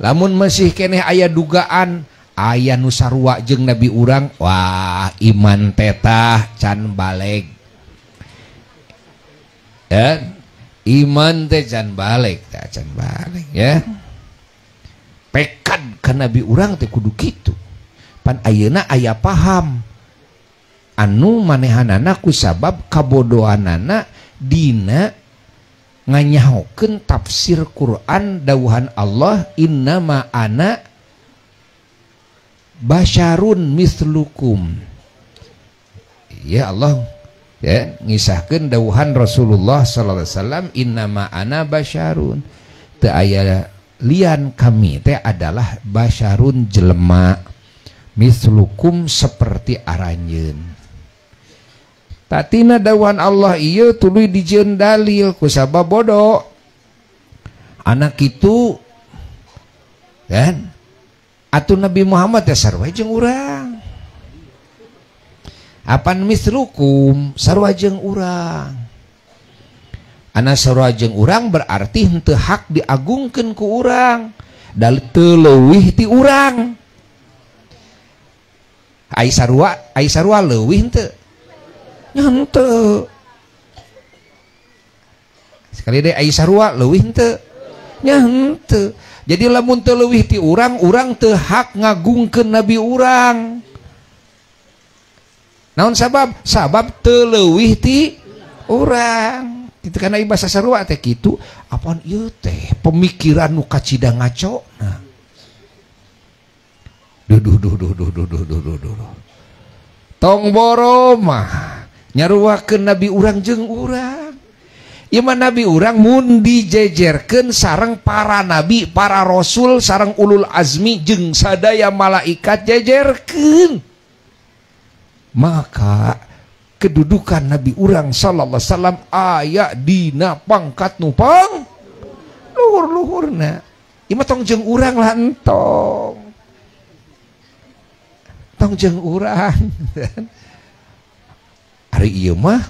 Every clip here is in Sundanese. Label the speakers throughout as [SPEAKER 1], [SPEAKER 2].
[SPEAKER 1] Lamun masih keneh aya dugaan aya nu sarua jeung nabi urang, wah iman tetah can baleg. Ya, iman teh can baleg, tah can baleg ya. Pekad ka nabi urang teh kudu kitu. Pan ayeuna aya paham anu manehanana kusabab kabodohanana dina nganyahokeun tafsir Quran dawuhan Allah innama ana basyarun mislukum. Ya Allah ya ngisahkeun dawuhan Rasulullah sallallahu alaihi wasallam innama ana basyarun, teu aya lian kami teh adalah basyarun jelema, mislukum seperti aranjeun. Tatina dawuhan Allah ieu tuluy dijieun dalil kusabab bodoh. Anak itu kan atuh Nabi Muhammad teh sarua jeung urang. Apan mislukum sarua jeung urang. Ana sarua jeung urang berarti henteu hak diagungkeun ku urang, da teu leuwih ti urang. Ai sarua leuwih henteu? Nya henteu. Sekali deui ai sarua leuwih henteu? Nya henteu. Jadi lamun teu leuwih ti urang, urang teu hak ngagungkeun nabi urang. Naon sabab? Sabab teu leuwih ti urang. Kitu kana bahasa sarua teh kitu, apaan ieu teh pemikiran nu kacida ngaco. Nah. Duh duh duh duh duh duh duh duh duh. Tong boro mah nyaruakeun nabi urang jeung urang. Ieu mah nabi urang mun dijejerkeun sareng para nabi, para rasul, sareng ulul azmi jeung sadaya malaikat jejerkeun. Maka kedudukan nabi urang sallallahu alaihi wasallam aya dina pangkat nu pang luhur-luhurna. Ieu mah tong jeung urang lah entong. Tong jeung urang. Ari ieu mah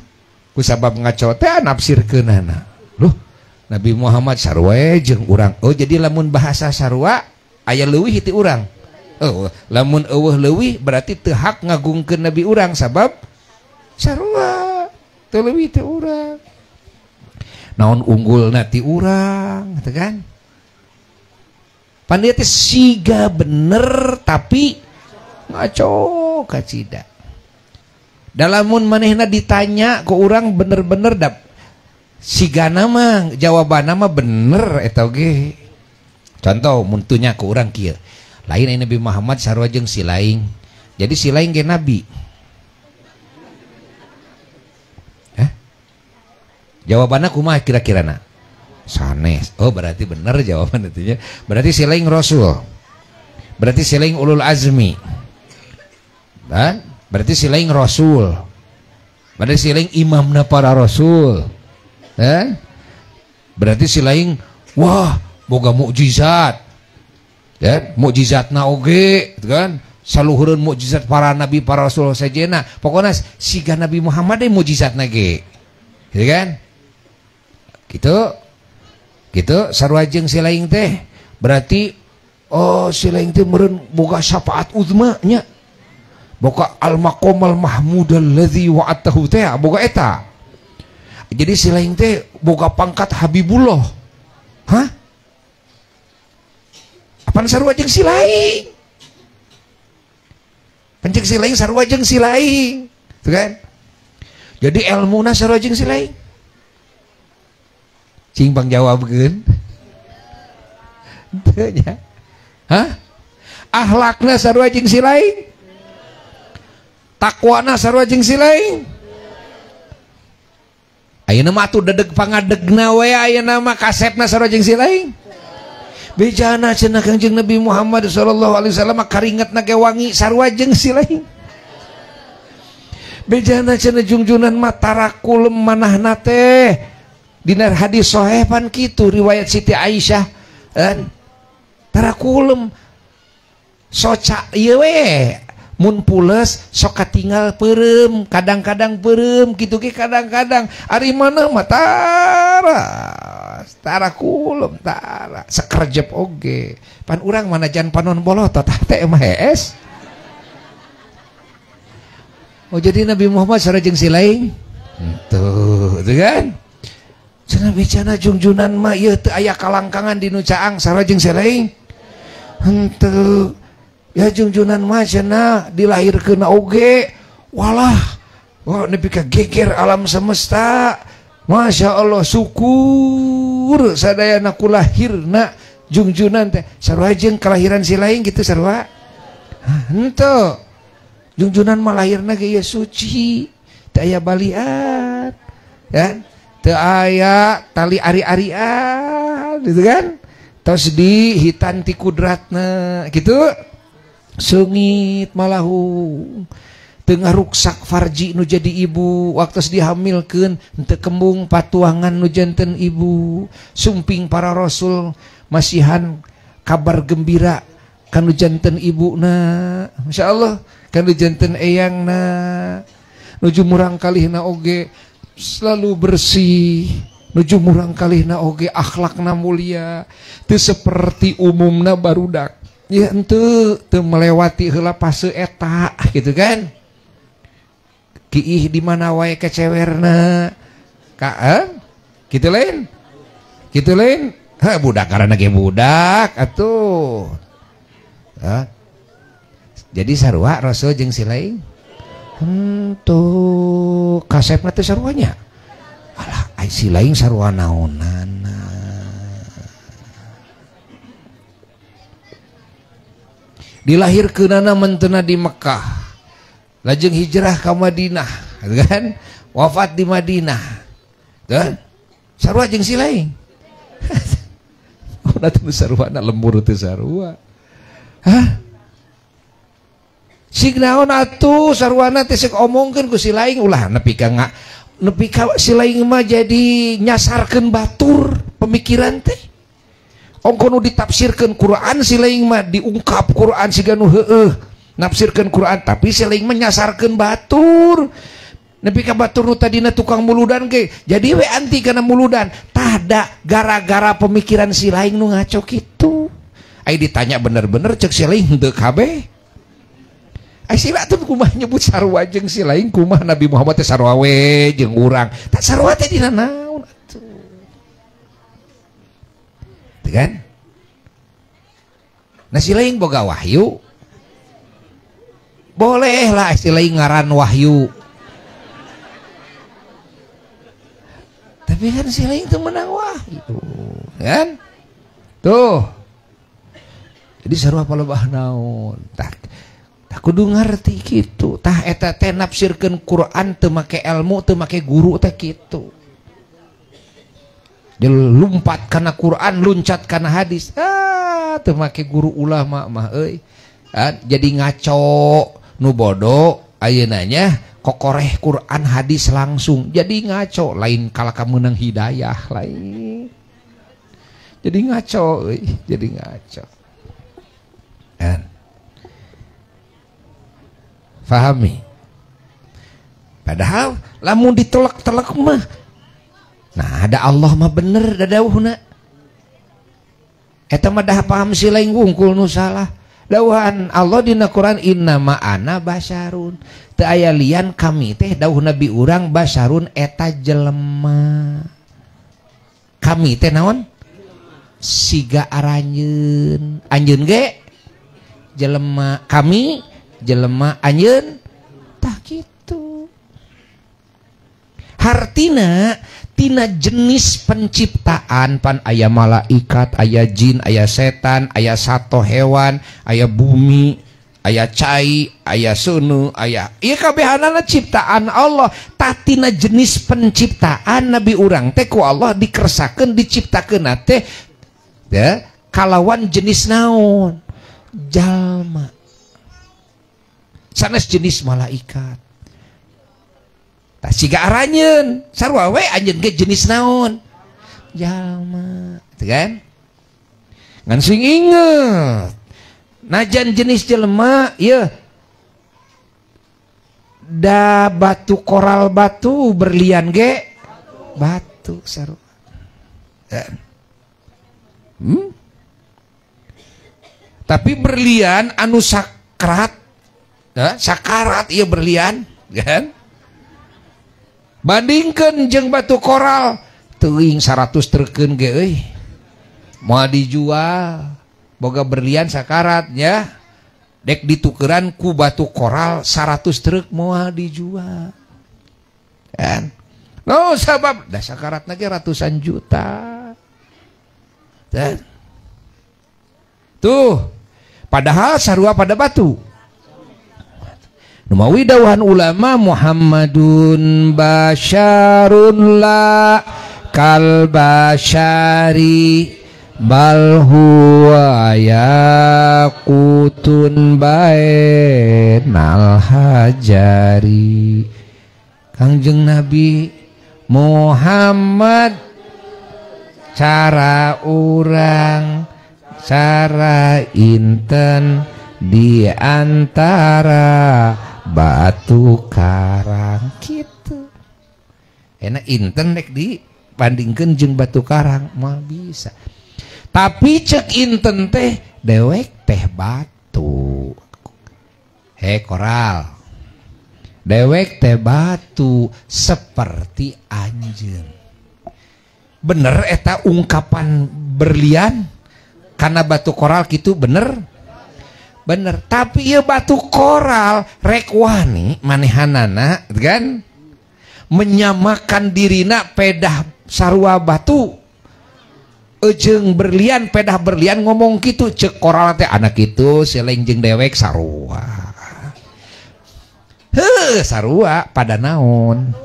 [SPEAKER 1] kusabab ngaco teh nafsirkeunana. Loh, Nabi Muhammad sarua jeung urang. Oh, jadi lamun bahasa sarua aya leuwih ti urang. Oh, lamun eueuh leuwih berarti teu hak ngagungkeun nabi urang sabab sarua teu leuwih ti urang. Naon unggulna ti urang, teu kan? Pan ieu teh siga bener tapi ngaco kacida. Dalamun manehna ditanya ku urang bener-bener dap sigana mah jawabanna mah bener eta oge. Contoh mun tunya ku urang kieu. Lain Nabi Muhammad sarua jeung si laing. Jadi si laing ge nabi. Hah? Jawabanna kumaha kira-kirana? Sanes. Oh, berarti bener jawaban itu nya. Berarti si laing rasul. Berarti si laing ulul azmi. Dan berarti si laing rasul. Berarti si laing imamna para rasul. Eh? Berarti si laing wah boga mukjizat. Ya, mukjizatna oge, gitu kan? Saluhureun mukjizat para nabi, para rasul sajena. Pokona siga Nabi Muhammad deui mukjizatna ge. Gitu kan? Gitu. Gitu sarua jeung si laing teh. Berarti oh si laing teh meureun boga syafaat uzma nya. Boga al-maqamal mahmud allazi wa'atahu teh boga eta. Jadi si laing teh boga pangkat Habibullah. Hah? Apaan sarua jeung si laing? Penceng si laing sarua jeung si laing, tuh kan? Jadi elmuna sarua jeung si laing. Cing bang jawabkeun. Teu nya. Hah? Akhlakna sarua jeung si laing. Takwana sarua jeung si laing. Ayeuna mah atuh dedeg pangadegna we ayeuna mah kasepna sarua jeung si laing. Bejana cenah Kangjeng Nabi Muhammad sallallahu alaihi wasallam karingetna ge wangi sarua jeung si laing. Bejana cenah jungjunan mah tarakulem manahna teh. Dina hadis sahih pan kitu riwayat Siti Aisyah kan. Tarakulem soca ieu we mun pules sok katinggal peureum, kadang-kadang peureum kitu ge kadang-kadang ari manah mah tara. Atos tara kulem tara sekerjep oge pan urang manajan panon bolotot teh mah hees. Oh jadi Nabi Muhammad sareng jeung si lain tuh itu kan cenah bicana jungjunan mah ieu teu aya kalangkangan di nu caang sareng jeung si lain henteu ya jungjunan mah cenah dilahirkeun oge walah wah nepi ka geger alam semesta. Masya Allah syukur sadayana kulahirna jungjunan teh sarua jeung kelahiran si lain gitu sarua henteu jungjunan mah lahirna ge ieu suci teu aya balian kan teu aya tali ari-arian gitu kan tos di hitan ti kudratna gitu seungit malahung tengah ruksak farji nu jadi ibu waktu dihamilkeun henteu kembung patuangan nu janten ibu sumping para rasul masihan kabar gembira kanu janten ibuna masyaallah kanu janten eyangna nuju murang kalihna oge selalu bersih nuju murang kalihna oge akhlakna mulia teu seperti umumna barudak ya henteu teu melewati heula fase eta gitu kan kiih di mana wae kecewerna kaan gitu lain gitu lain ha budak karena ge budak atuh. Jadi sarua rasul jeung si lain henteu kasepna teh saruanya alah ai si lain sarua naonana dilahirkeunana mentena di Mekah lajeng hijrah ke Madinah kan wafat di Madinah kan sarua jeung si lain oh teu sarua na lembur teu sarua hah sig naon atuh saruana teh sek omongkeun ku si lain ulah nepi ka nepi ka si lain mah jadi nyasarkeun batur pemikiran teh ongko nu ditafsirkeun Quran si lain mah diungkap Quran siga nu heueuh nafsirkan Quran tapi seling menyasarkan batur nepi ka batur nu tadina tukang muludan ge jadi we anti kana muludan tahda gara-gara pemikiran si lain nu ngaco kitu ai ditanya bener-bener cek si lain henteu kabeh ai sila tuh kumaha nyebut sarua jeung si lain kumaha Nabi Muhammad teh sarua we jeung urang tah sarua teh dina naon atuh teu kan nah si lain boga wahyu bolehlah istilah ngaran wahyu tapi kan si lain itu menang wahyu kan tuh jadi sarua palebah naon tah kudu ngarti kitu tah eta teh nafsirkeun Quran teu make ilmu teu make guru teh kitu dia lumpat kana Quran luncat kana hadis ah teu make guru ulama mah euy jadi ngaco nu bodoh ayeuna nya kokoreh Quran hadis langsung jadi ngaco lain kalah menang hidayah lain jadi ngaco euy jadi ngaco kan fahami padahal lamun ditelek-telek mah nah ada Allah mah bener dadauhna eta mah dah paham si lain wungkul nu salah dawuhan Allah dina Quran innama ana basyarun teu aya lian kami teh dawuh nabi urang basyarun eta jelema kami teh naon siga aranjeun anjeun ge jelema kami jelema anjeun tah kitu hartina tina jenis penciptaan pan aya malaikat aya jin aya setan aya sato hewan aya bumi aya cai aya sunu aya ieu kabehanana ciptaan Allah tah tina jenis penciptaan nabi urang teh ku Allah dikersakeun diciptakeun teh ya kalawan jenis naon jalma sanes jenis malaikat tah siga aranjeun sarua we anjeun ge jenis naon jalma teu kan ngan sing inget najan jenis jelema ieu da batu koral batu berlian ge batu sarua Tapi berlian anu sakrat, sakarat ieu berlian kan? Bandingkeun jeung batu koral teuing 100 treukeun ge euy. Moal dijual boga berlian sakarat ya. Dek ditukeran ku batu koral 100 truk moal dijual. Kan? No sabab da sakaratna ge ratusan juta. Dan tuh padahal sarua pada batu. Numawi dawuhan ulama Muhammadun basyarun la kal basyari bal huwa yaqutun bainal hajari. Kangjeng Nabi Muhammad cara urang cara inten di antara batu karang gitu. Enak inten rek dibandingkeun jeung batu karang mah bisa. Tapi cek inten teh dewek teh batu. He koral. Dewek teh batu seperti anjeun. Bener eta ungkapan berlian karena batu koral gitu bener? Bener, tapi ieu batu koral rek wani manehanana kan menyamakan dirina pedah sarua batu jeung berlian pedah berlian ngomong kitu cek koral teh anak kitu seleng jeung dewek sarua. Heuh, sarua pada naon?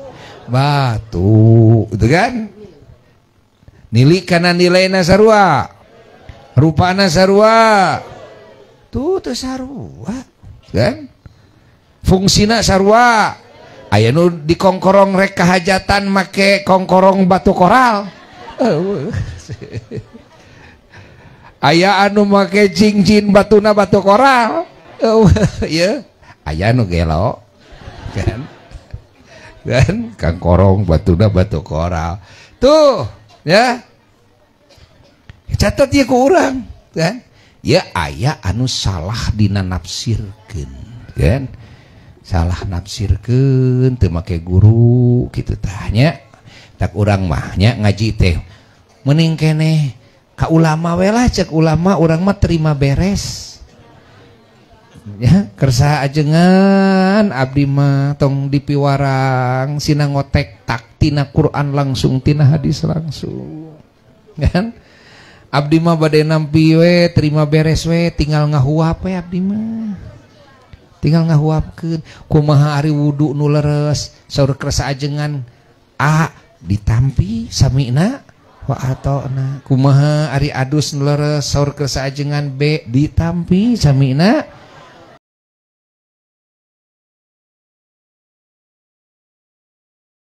[SPEAKER 1] Batu, gitu kan? Nili kana nilaina sarua. Rupana sarua. Tuh teu sarua, kan? Fungsina sarua. Aya nu dikongkorong rek kahajatan make kongkorong batu koral. Aya anu make cincin batuna batu koral. Ya, aya nu gelo. Kan? Kan kangkorong batuna batu koral. Tuh, ya. Catat ieu ku urang, kan? Ya aya anu salah dina nafsirkeun, kan? Salah nafsirkeun teu make guru kitu tah nya. Tak urang mah nya ngaji teh mending keneh ka ulama we lah cek ulama urang mah terima beres. Ya kersa ajengan abdi mah tong dipiwarang sina ngotek tak tina Quran langsung tina hadis langsung. Kan? Abdi mah bade nampi we terima beres we tinggal ngahuap we abdi mah. Tinggal ngahuapkeun kumaha ari wudu nu leres saur kersa ajengan A ditampi samina wa atona kumaha ari adus nu leres saur kersa ajengan B ditampi samina